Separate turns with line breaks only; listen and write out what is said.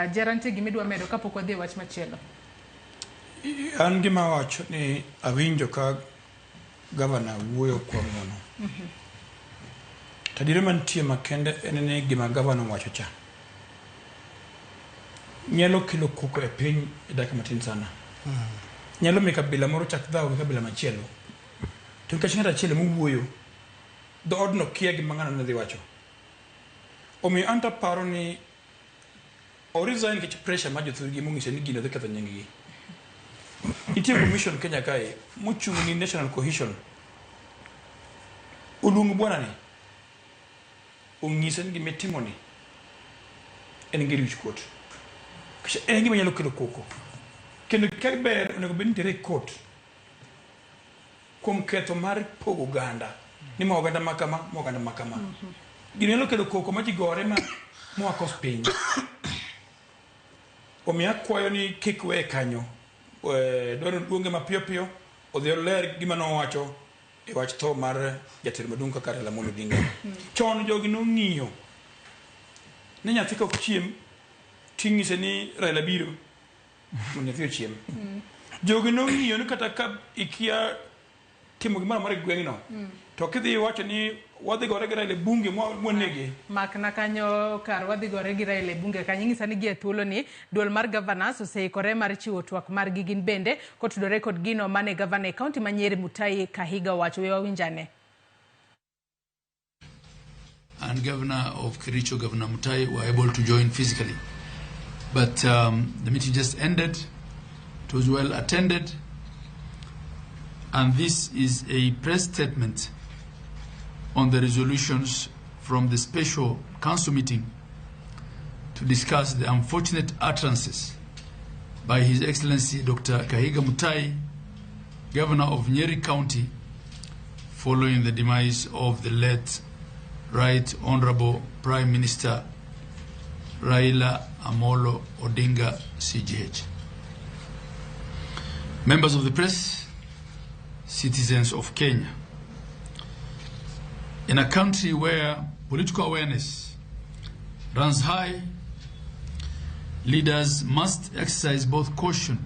Jera, nitie gima idwa medo kapok wadhi e wach machielo?
An gima awacho ni awinjo ka gavana wuoyo kwa ng'uono. To adiera mantie makende en ni gima gavana owacho cha nyalo kelo koko e piny e dakika matin sana. Nyalo miyo kabila moro chak dhawo gi kabila machielo. To nikech ng'ato achiel ema owuoyo, dhoodno kia gima ng'ano ne dhi wacho. Omiyo an to aparo ni o resign nikech pressure mar jothurgi mong'ise ni gino dhi ketho nying gi. Nitie commission Kenya kae mochung' ni National Cohesion. Oluong bwana ni onyise ni gima itimo ni en gi wich kuot. Nikech en gima nyalo kelo koko. Kendo ka ber onego bed ni itere e court kuom ketho mar pogo oganda ni ma oganda ma kama ma oganda ma kama. Gino nyalo kelo koko ma ji gore ma mwakos piny. Omiyo akwayo ni kik weye kanyo. Dwaro ni luonge mapiyo piyo odhi oler gima nowacho e wach tho mar jatelo maduong' kaka Raila Amolo Odinga. Chon jogi nong'iyo ni nyathi ka ok chiem ting'ise ni Raila biro mondo nyathi ochiem. Jogi nong'iyo ni kata ka ikia timo gimoro amora e gweng'no to kidhi iwacho ni wadhi gore gi Raila e bunge mwanege.
Makna kanyo kar wadhi gore gi Raila e bunge kanyo ing'isa ni gie thuolo ni duol mar governors oseikore mar chiwo twak margi gin bende kotudore kod gino mane gavana e kaunti ma Nyeri Mutahi Kahiga owacho. We wawinjane.
And Governor of Kericho, Governor Mutai, were able to join physically. But the meeting just ended. It was well attended. And this is a press statement on the resolutions from the special council meeting to discuss the unfortunate utterances by His Excellency Dr. Kahiga Mutai, Governor of Nyeri County, following the demise of the late Right Honorable Prime Minister Raila Amolo Odinga, CGH. Members of the press, citizens of Kenya, in a country where political awareness runs high, leaders must exercise both caution